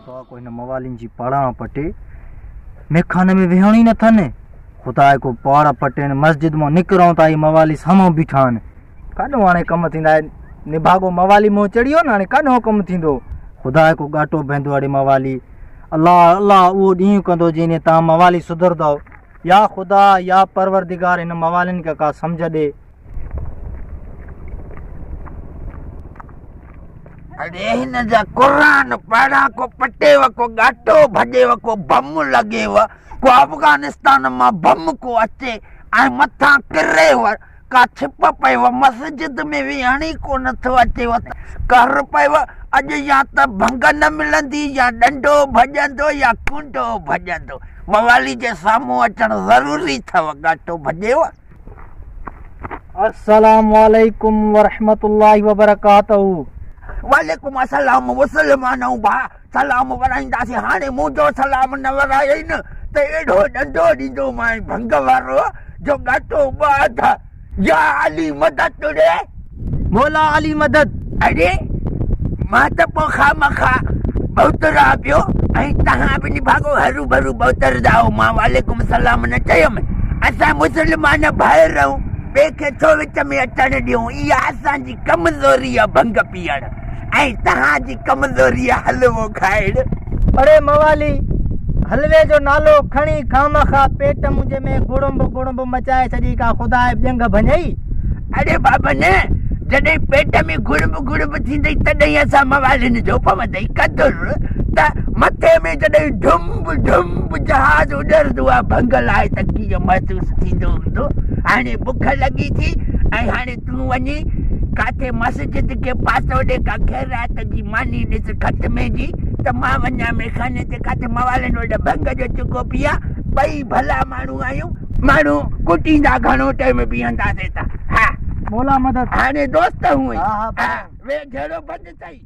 خدا ڪو هن موالين جي پاڙان پٽي ميخاني ۾ ويهڻ ئي نٿن. خدا ڪو پاڙ پٽين مسجد مان نڪرون ته هي موالي سامهون بيٺا آهن. ڪاڏو هاڻي ڪم ٿيندا نڀاڳو موالي منهن چڙهي ويو نه هاڻي ڪاڏو ڪم ٿيندو. خدا ڪو ڳاٽو بهندو اڙي موالي. الله الله اهو ڏينهن ڪندو جنهن ڏينهن تان موالي سڌرندؤ. يا خدا يا پروردگار هن موالين کي ڪا سمجهه ڏي. اڙي هن جا قرآن پڙهان ڪو پٽيو ڪو ڳاٽو ڀڄيو ڪو بم لڳيو ڪو افغانستان مان بم ڪو اچي ۽ مٿان ڪريو ڪا ڇپ پيو مسجد ۾ ويهڻ ئي ڪونه ٿو اچيو ڪر پيو اڄ يا ته ڀنگ نه ملندي يا ڏنڊو ڀڄندو يا ڪونڊو ڀڄندو موالي جي سامهون اچڻ ضروري اٿو ڳاٽو ڀڄيو. السلام عليڪم ورحمة الله وبرڪاته. وعليڪم السلام مسلمانؤ ڀاء سلام ورائينداسين هاڻي منهنجو سلام نه ورائين نه ته اهڙو ڏنڊو ڏيندومانء ڀنگ وارو جو ڳاٽو ٻه اڌ يا علي مدد ڙي. مولا علي مدد. اڙي مان ته پوء خامخواه ٻوترا پيو ۽ تهان به نڀاڳو هروڀرو ٻوتردا مان وعليڪم السلام نه چيم. اسان مسلمان ڀائر آهيون ٻئي کي ڇو وچ ۾ اچڻ ڏيون اها اسان جي ڪمزوري آهي ڀنگ پيئڻ ۽ تهان جي ڪمزوري آهي حلوو کائڻ. اڙي موالي حلوي جو نالو کڻي خامخواه پيٽ منهنجي ۾ گڙنب گڙنب مچائي ڇڏي ڪا خداء ڄنگهه ڀڃئي. اڙي بابا نه، جڏهن پيٽ ۾ گڙب گڙب ٿيندئي تڏهن اسان موالين جو پوندئي قدر ته مٿي ۾ جڏهن ڍنب ڍنب جهاز اڏرندو آ ڀنگ لاء ته ڪيئن محسوس ٿيندو هوندو. هاڻي بک لڳي ٿي ۽ هاڻي تون وڃي ڪاٿي مسجد کي پاسو ڏي ڪا خيرات جي ماني ڏس ختمي جي ته مان وڃان ميخاني تي ڪاٿي موالين وٽ ڀنگ جو چڪو پيئان ٻئي ڀلا ماڻهو آهيون. ماڻهو ڪٽيندا گهڻو ٽيم بيهنداسين ته ها. مولا مدد. هاڻي دوست هونئي ها ها ها ويهه جهيڙو بند ٿئي.